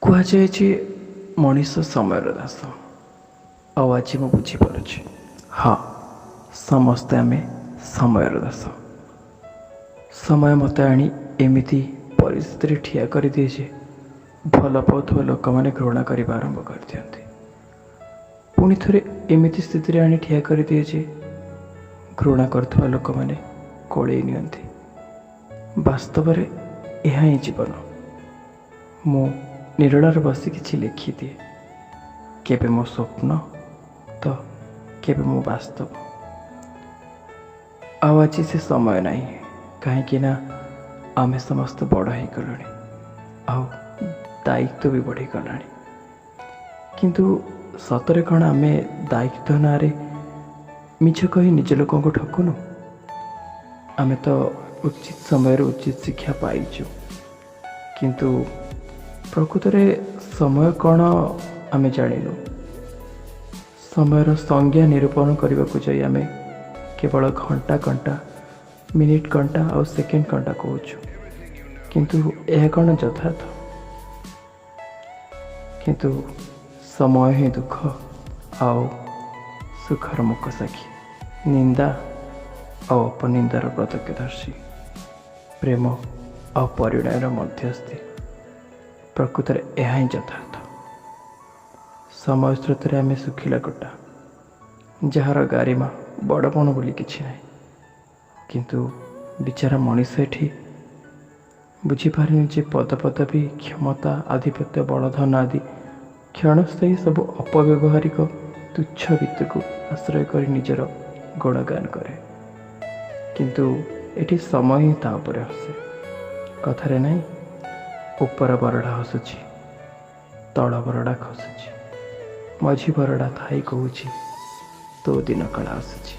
କୁହାଯାଏ ଯେ ମଣିଷ ସମୟର ଦାସ। ଆଉ ଆଜି ମୁଁ ବୁଝିପାରୁଛି, ହଁ, ସମସ୍ତେ ଆମେ ସମୟର ଦାସ। ସମୟ ମୋତେ ଆଣି ଏମିତି ପରିସ୍ଥିତିରେ ଠିଆ କରିଦିଏ ଯେ ଭଲ ପାଉଥିବା ଲୋକମାନେ ଘୃଣା କରିବା ଆରମ୍ଭ କରିଦିଅନ୍ତି। ପୁଣି ଥରେ ଏମିତି ସ୍ଥିତିରେ ଆଣି ଠିଆ କରିଦିଏ ଯେ ଘୃଣା କରୁଥିବା ଲୋକମାନେ କୋଳେଇ ନିଅନ୍ତି। ବାସ୍ତବରେ ଏହା ହିଁ ଜୀବନ। ମୁଁ ନିରୋଳାରେ ବସି କିଛି ଲେଖିଦିଏ, କେବେ ମୋ ସ୍ୱପ୍ନ ତ କେବେ ମୋ ବାସ୍ତବ। ଆଉ ଆଜି ସେ ସମୟ ନାହିଁ, କାହିଁକି ନା ଆମେ ସମସ୍ତେ ବଡ଼ ହେଇଗଲୁଣି ଆଉ ଦାୟିତ୍ୱ ବି ବଢ଼ିଗଲାଣି। କିନ୍ତୁ ସତରେ କ'ଣ ଆମେ ଦାୟିତ୍ୱ ନାଁରେ ମିଛ କହି ନିଜ ଲୋକଙ୍କୁ ଠକୁନୁ? ଆମେ ତ ଉଚିତ ସମୟରେ ଉଚିତ ଶିକ୍ଷା ପାଇଛୁ, କିନ୍ତୁ ପ୍ରକୃତରେ ସମୟ କ'ଣ ଆମେ ଜାଣିନୁ। ସମୟର ସଂଜ୍ଞା ନିରୂପଣ କରିବାକୁ ଯାଇ ଆମେ କେବଳ ଘଣ୍ଟା ଘଣ୍ଟା, ମିନିଟ୍ ଘଣ୍ଟା ଆଉ ସେକେଣ୍ଡ ଘଣ୍ଟା କହୁଛୁ, କିନ୍ତୁ ଏହା କ'ଣ ଯଥାର୍ଥ? କିନ୍ତୁ ସମୟ ହିଁ ଦୁଃଖ ଆଉ ସୁଖର ମୁଖସାକ୍ଷୀ, ନିନ୍ଦା ଆଉ ଅପନିନ୍ଦାର ପ୍ରତ୍ୟକ୍ଷଦର୍ଶୀ, ପ୍ରେମ ଆଉ ପରିଣୟର ମଧ୍ୟସ୍ଥି। ପ୍ରକୃତରେ ଏହା ହିଁ ଯଥାର୍ଥ। ସମୟ ସ୍ରୋତରେ ଆମେ ଶୁଖିଲା ଗୋଟା, ଯାହାର ଗାରିମା ବଡ଼ପଣ ବୋଲି କିଛି ନାହିଁ। କିନ୍ତୁ ବିଚାରା ମଣିଷ ଏଠି ବୁଝିପାରେନି ଯେ ପଦପଦବୀ, କ୍ଷମତା, ଆଧିପତ୍ୟ, ବଳଧନ ଆଦି କ୍ଷଣସ୍ଥାୟୀ ସବୁ ଅପବ୍ୟବହାରିକ ତୁଚ୍ଛ ବିତ୍ତକୁ ଆଶ୍ରୟ କରି ନିଜର ଗୁଣଗାନ କରେ। କିନ୍ତୁ ଏଠି ସମୟ ହିଁ ତା ଉପରେ ହସେ। କଥାରେ ନାହିଁ, ଉପର ବରଡ଼ା ହସୁଛି, ତଳ ବରଡ଼ା ଖସୁଛି, ମଝି ବରଡ଼ା ଥାଇ କହୁଛି ତୋ ଦିନ କାଳ ଆସୁଛି।